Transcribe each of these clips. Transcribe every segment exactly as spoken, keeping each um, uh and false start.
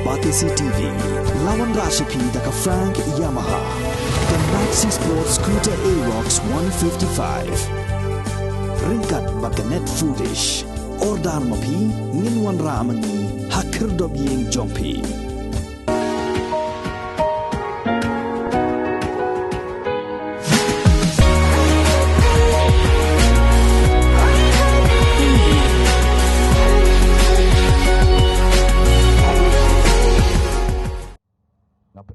Batesi T V, la wanrah sha phi da ka Frank Yamaha, ka Maxi Sport Scooter Aerox one fifty-five. Ryngkat bad ka Net Foodish. Order ma phi, ngin wanrah ma ngi ha khyrdop ïing jong phi.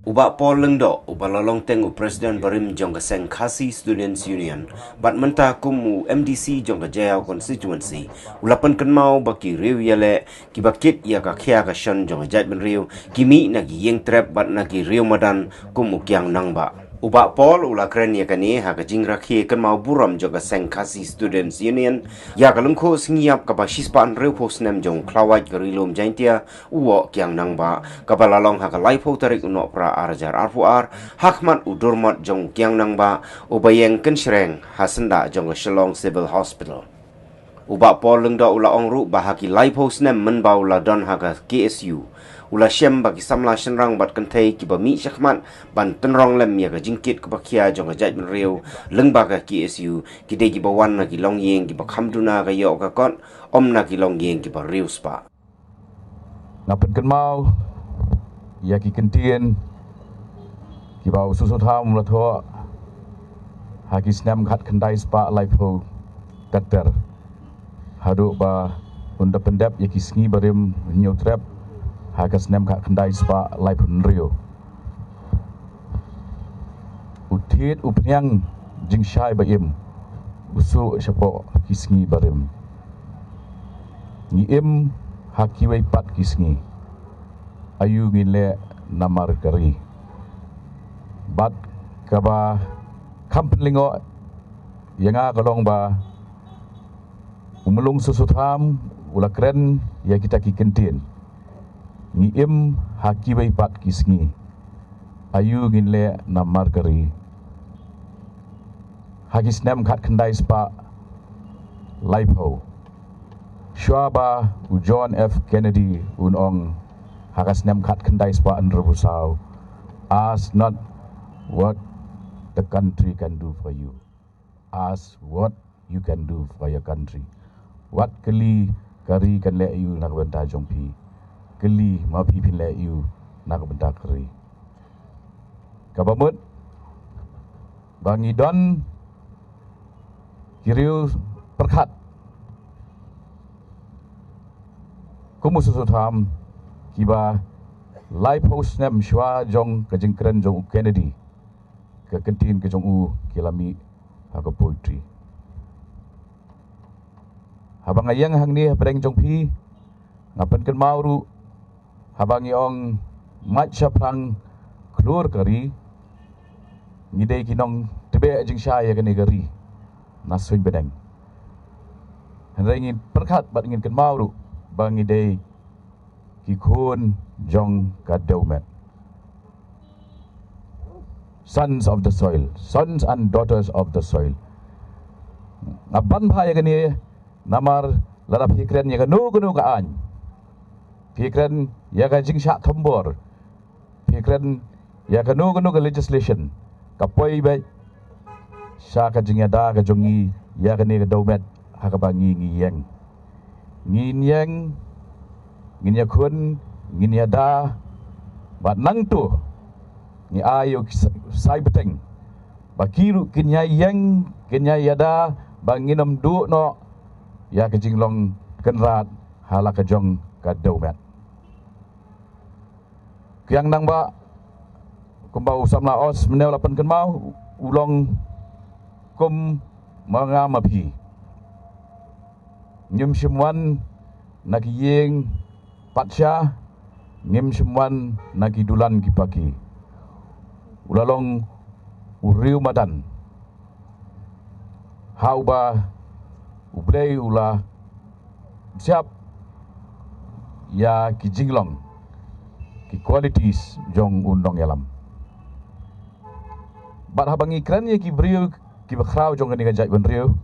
U Bah Paul Lyngdoh, uba la long teng u President barim jong ka seng Khasi Students Union, bad mynta kum u M D C jong ka Jaïaw Constituency, u la pynkynmaw ba ki riew ïaleh kiba kit ïa ka khia ka shon jong ka jaitbynriew ki mih na ki ïing trep bad na ki riew madan kum u Kiang Nangbah. U Bah Paul u la kren ïa kane ha ka jingrakhe kynmaw burom jong ka seng Khasi Students Union ïa ka lyngkhuh sngi ïap kaba shispah hynriewphew snem jong u khlawait ka Ri Lum Jaiñtia, u Woh Kiang Nangbah, kaba la long ha ka laiphew tarik u Nohprah ar hajar arphew ar, ha khmat u durmot jong u Kiang Nangbah, uba ïeng kynshreng ha syndah jong ka Shillong Civil Hospital. U Bah Paul Lyngdoh u la ong ruh ba ha ki laiphew snem mynba u la don ha ka K S U, u la shem ba ki samla shynrang bad kynthei kiba mih shakhmat ban tynrong lem ïa ka jingkit kaba khia jong ka jaitbynriew lyngba ka K S U, ki dei kiba wan na ki longïing kiba kham duna ka ïoh ka kot, ym na ki longïing kiba riewspah. Nga pynkynmaw ïa ki kyntien kiba u Soso Tham u la thoh ha ki snem khatkhyndai spah laiphew ter ter, haduh ba un da pyndep ïa ki sngi barim hynñiew trep ha ka snem khatkhyndai spah laiphew hynriew. U thied u phniang jingshai ba im, u suh shapoh ki sngi barim. Ngi im ha kiwei pat ki sngi, aïu ngin leh namar ka ri. Bad kaba kham pynlyngngoh ïa nga ka long ba u Myllung Soso Tham u la kren ïa kita ki kyntien. Ngi im ha kiwei pat ki sngi, aïu ngin leh namar ka ri. Ha ki snem khatkhyndai spah laiphew, shuwa ba u John F Kennedy un ong ha ka snem khatkhyndai spah hynriewphew saw, "Ask not what the country can do for you. Ask what you can do for your country." Wat kylli ka ri kan leh aïu na ka bynta jong phi, kylli ma phi phin leh aïu na ka bynta ka ri. Kaba mut ba ngi don ki riew pyrkhat kum u Soso Tham, kiba laiphew snem shuwa jong ka jingkren jong u Kennedy, ka kyntien ka jong u ki la mih ha ka poetry. Haba nga ïeng hangne hapdeng jong phi, nga pynkynmaw ruh, haba ngi ong mait shaphrang khlur ka ri, ngi dei ki nongtbeh jingshai ïa kane ka ri na suiñ bneng. Hynrei ngin pyrkhat bad ngin kynmaw ruh ba ngi dei ki khun jong ka dewmet. Sons of the soil, sons and daughters of the soil. Nga ban bha ïa kane namar lada phi kren ïa kano kano ka aiñ, phi kren ïa ka jingshah thombor, phi kren ïa kano kano ka legislation, ka poi beit sha ka jingïada ka jong ngi ïa kane ka dewmet ha kaba ngi ngi ïeng. Ngin ïeng, ngin ïakhun, ngin ïada, bad nangta ngi ai ïa u Ksai Bteng ba ki ruh kin ïa ïeng, kin ïa ïada, ba ngin ym duh noh ïa ka jinglong kynrad ha la ka jong ka dewmet. Kiang Nangbah, kumba u samla Os mynne u la pynkynmaw, u long kum ma nga ma phi. Ngim shym wan na ki ïing patsha, ngim shym wan na ki dulan ki paki. U la long u riew madan ha uba U Blei u la siap ïa ki jinglong, ki qualities jong u nongïalam. Bad haba ngi kren ïa ki briew kiba khraw jong kane ka jaitbynriew,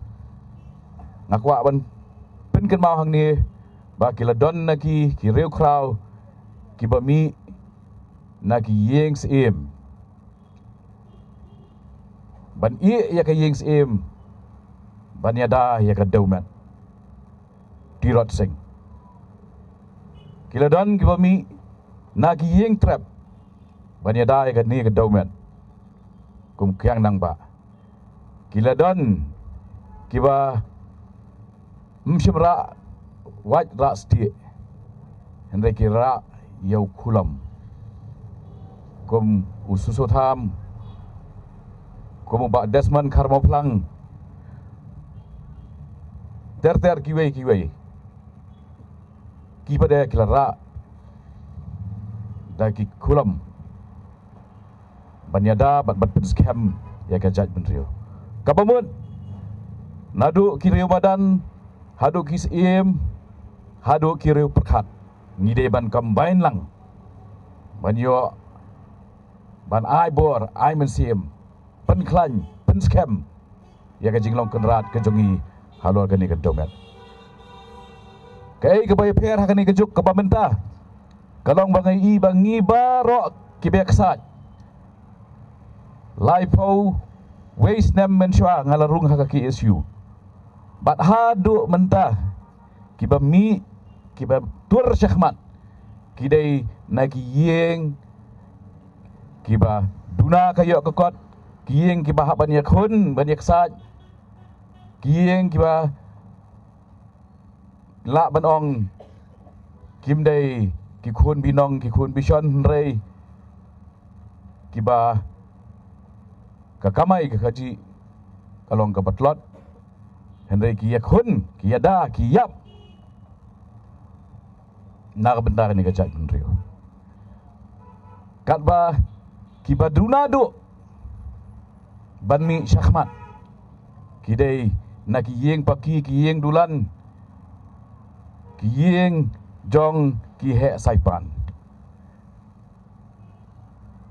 nga kwah ban pynkynmaw hangne ba ki la don na ki, ki riewkhraw kiba mih na ki ïing syiem ban ïeh ïa ka ïing syiem ban ïada ïa ka dewmet Tirot Sing. Ki la don kiba mih na ki ïing trep ban ïada ïa kane ka dewmet kum kiang nang ba. Ki la don kiba ym shym rah wait rah stieh, hynrei ki rah ïa u khulom. Kum u Susotham, kum u Bah Desmond Kharmawphlang, ter ter kiwei kiwei. Ki pat de ki la rah da ki khulom ban ïada bad ban pynskhem ïa ka jaitbynriew. Kaba mut, naduh ki riew madan haduh ki syiem haduh ki riew pyrkhat, ngi dei ban combine lang ban ïoh ban ai bor ai mynsiem, pynkhlaiñ, pynskhem ïa ka jinglong kynrad ka jong ngi halor kane ka dewmet. Kaei kaba ïapher ha kane ka juk kaba mynta ka long ba nga i ba ngi baroh kiba ïaksaid, laiphew wei snem mynshuwa nga la rung ha ka K S U. Bad haduh mynta kiba mih, kiba tur shakhmat, ki dei na ki ïing kiba duna ka ïoh ka kot, ki ïing kiba hap ban ïakhun ban ïaksaid, ki ïing kiba lah ban ong kim dei ki khun binong ki khun bishon, hynrei kiba ka kamai ka kajih ka long kaba tlot, hynrei ki ïakhun, ki ïada, ki ïap na ka bynta kane ka jaitbynriew. Katba kiba duna duh ban mih shakhmat, ki dei na ki ïing paki, ki ïing dulan, ki ïing jong ki heh saipan.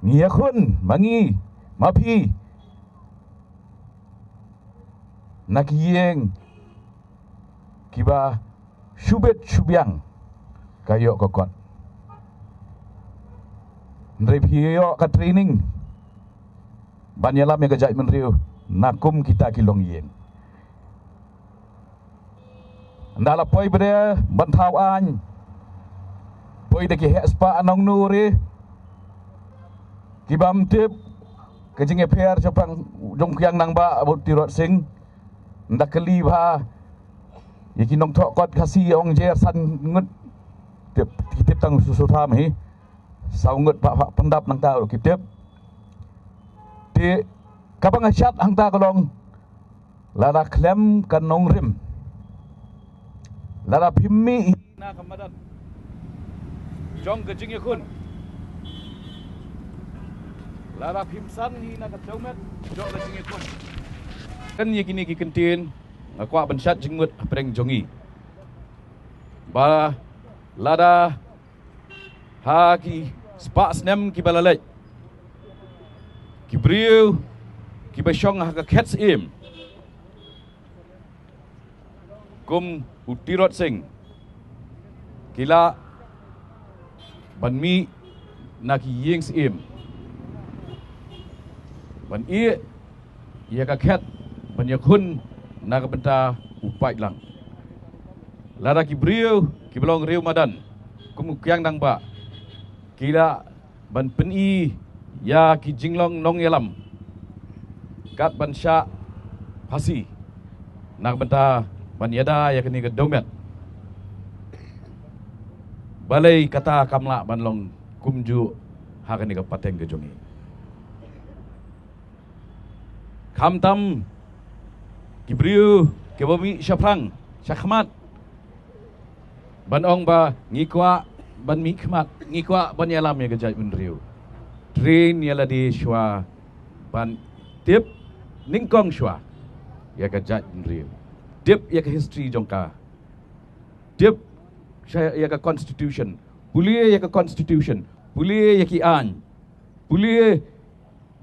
Ngi ïakhun ma ngi ma phi na ki ïing kiba shu bit shu biang ka ïoh ka kot, hynrei phi ïoh ka training ban ïalam ïa ka jaitbynriew na kum kita ki longïing. Nda la poi bria ban thaw aiñ, poi da ki heh spah nongno re, ki bym tip ka jingïapher shaphang jong kiang nang ba bad Tirot Sing. Nda kylli bha ïa ki nongthoh kot Khasi ong jer san ngut, tip, ki tip tang Susotham hi, saw ngut pha pha pyndap nangta ki tip. Te kaba nga shad hangta ka long, lada khlem ka nongrim, lada phim mih hi na ka madan jong ka jingïakhun, lada phim san hi na ka dewmet jong ka jingïakhun. Kan ïa kine ki kyntien nga kwah ban shad jingmut hapdeng jong ngi ba lada ha ki spah snem kiba la leit, ki briew kiba shong ha ka khet syiem kum u Tirot Sing, ki lah ban mih na ki ïing syiem ban ïeh ïa ka khet ban ïakhun na ka bynta u paidlang. Lada ki briew kiba long riew madan kum u kiang nang ba, ki lah ban pyni ïa ki jinglong nongïalam kat ban shah phasi na ka bynta ban ïada ïa kane ka dewmet. Balei kata kam lah ban long kumjuh ha kane ka pateng ka jong ngi? Khamtam ki briew kiba mih shaphrang shakhmat ban ong ba ngi kwah ban mih khmat, ngi kwah ban ïalam ïa ka jaitbynriew. Train ïa lade shuwa ban tip nyngkong shuwa ïa ka jaitbynriew, tip ïa ka history jong ka, tip sha ïa ka constitution, pule ïa ka constitution, pule ïa ki aiñ, pule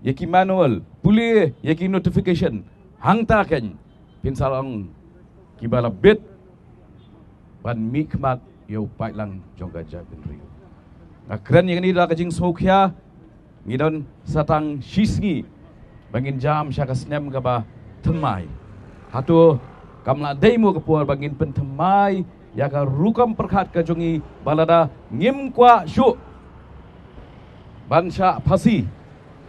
ïa ki manual, pule ïa ki notification. Hangta keiñ phin sa long kiba la bit ban mih khmat ïa u paidlang jong ka jaitbynriew. Nga kren ïa kane da ka jingsngewkhia Ngi don sa tang shi sngi ba ngin jam sha ka snem kaba thymmai. Hato kam lah dei mo ka por ba ngin pynthymmai ïa ka rukom pyrkhat ka jong ngi ba lada ngim kwah shuh ban shah phasi?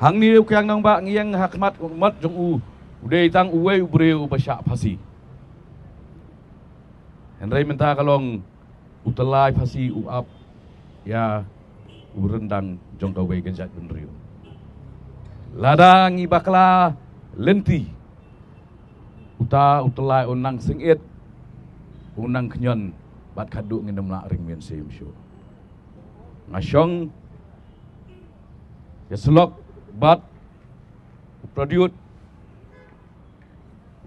Hangne u Kiang Nangbah ngi ïeng ha khmat u mat jong u, u dei tang uwei u briew uba shah phasi. Hynrei mynta ka long u tyllai phasi u ap ïa u ryndang jong kawei ka jaitbynriew. Lada ngi bakla lynti, uta u tyllai u nang sngewit, u nang khñiot, bad khadduh ngin ym lah ring mynsiem shuh. Nga shong ïasyllok bad u Pradyut,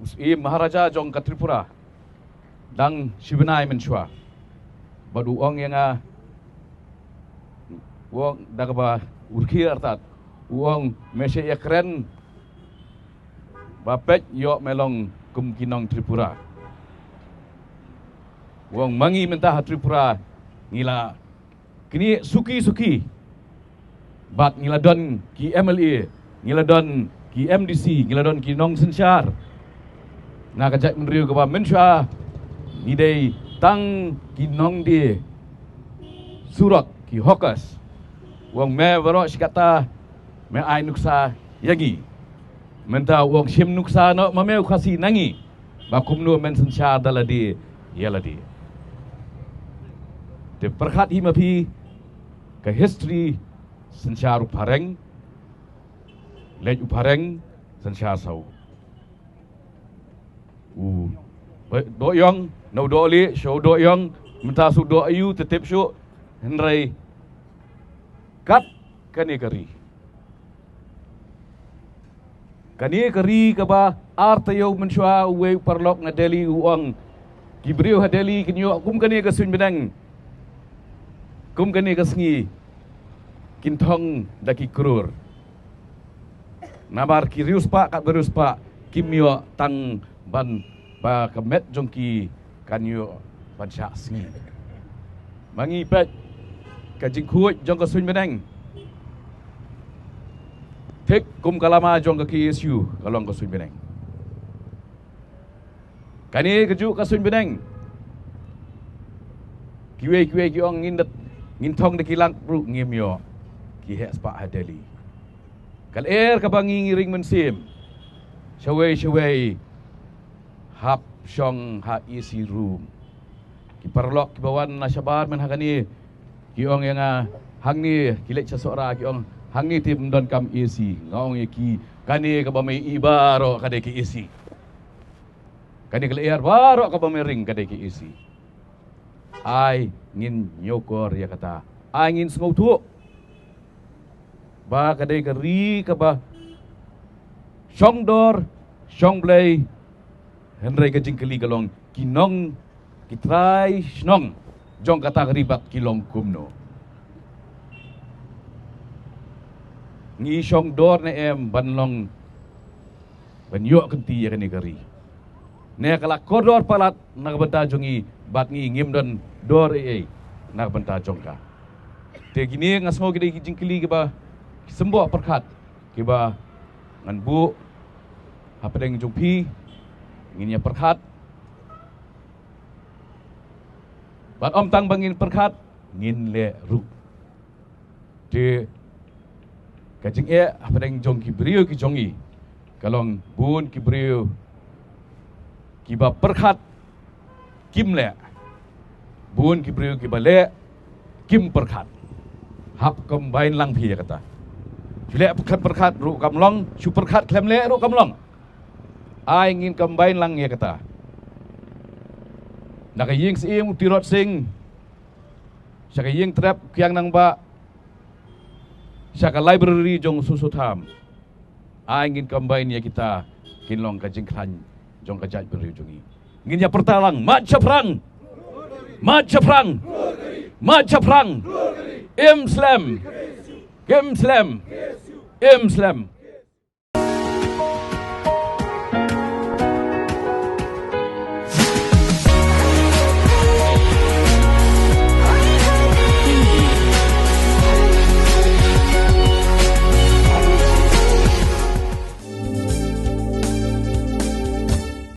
u Syiem Maharaja jong ka Tripura, dang shi bnai mynshuwa. Bad u ong ïa nga, u ong da kaba u rkhie artat, u ong, me shu ïakren ba peit ïoh me long kum ki nong Tripura. U ong, ma ngi mynta ha Tripura ngi la knieh suki suki. Bad ngi la don ki M L A, ngi la don ki M D C, ngi la don ki nongsynshar. Na ka jaitbynriew kaba mynshuwa ngi dei tang ki nongdie surok, ki hawkers. U ong, me baroh shi katta me ai nuksa ïa ngi. Mynta u ong, shim nuksa noh ma me u Khasi na ngi ba kumno men synshar da lade ïa lade. Te pyrkhat hi ma phi ka history, synshar u phareng, leit u phareng, synshar sa u, u doh ïong, na u doh lieh sha u doh ïong, mynta shu doh aïu te tip shuh. Hynrei kat kane ka ri, kane ka ri kaba ar taïew mynshuwa, uwei u paralok na Delhi u ong, ki briew ha Delhi kin ïoh kum kane ka suiñ bneng, kum kane ka sngi, kin thong da ki klur. Namar ki riewspah katba riewspah kim ïoh tang ban ba ka met jong ki kan ïoh ban shah sngi. Ma ngi peit ka jingkhuid jong ka suiñ bneng, thik kum ka lama jong ka K S U ka long ka suiñ bneng. Kane kajuh ka suiñ bneng, kiwei kiwei ki ong ngin da, ngin thong da ki lak ruh ngim ïoh, ki heh spah ha Delhi. Ka lyer kaba ngi ngi ring mynsiem, shawei shawei hap shong ha A C room. Ki paralok kiba wan na shabar mynta ha kane ki ong ïa nga, hangne ki leit sha Sohra, ki ong, hangne te ym donkam A C. Nga ong ïa ki, kane kaba me ïohi baroh ka dei ka A C. Kane ka lyer baroh kaba me ring ka dei ka A C. Ai ngin ñiewkor ïa kata. Ai ngin sngewthuh ba ka dei ka ri kaba shong dor, shong Blei. Hynrei ka jingkylli ka long, ki nong, ki trai shnong jong kata ka ri pat ki long kumno? Ngi shong dor ne em ban long, ban ïoh kynti ïa kane ka ri? Ne ka la kordor palat na ka bynta jong ngi, bad ngi ngim don dor ei ei na ka bynta jong ka? Te kine nga sngew ki dei ki jingkylli kiba, ki symboh pyrkhat kiba ngan buh hapdeng jong phi, ngin ïa pyrkhat. Bad ym tang ba ngin pyrkhat, ngin leh ruh. Te ka jingeh hapdeng jong ki briew ki jong ngi ka long, bun ki briew kiba pyrkhat kim leh, bun ki briew kiba leh kim pyrkhat. Hap combine lang phi ïa kata. Shu leh pyrkhat, pyrkhat ruh kam long, shu pyrkhat khlem leh ruh kam long. Ai ngin combine lang ïa kata. Na ka ïing Syiem u Tirot Sing, sha ka ïing trep Kiang Nangbah, sha ka library jong Soso Tham. Ai ngin combine ïa kita, kin long ka jingkhlaiñ jong ka jaitbynriew jong ngi. Ngin ïa pyrta lang, Mait Shaphrang! Mait Shaphrang! Mait Shaphrang! Im slem! Im slem! Im slem!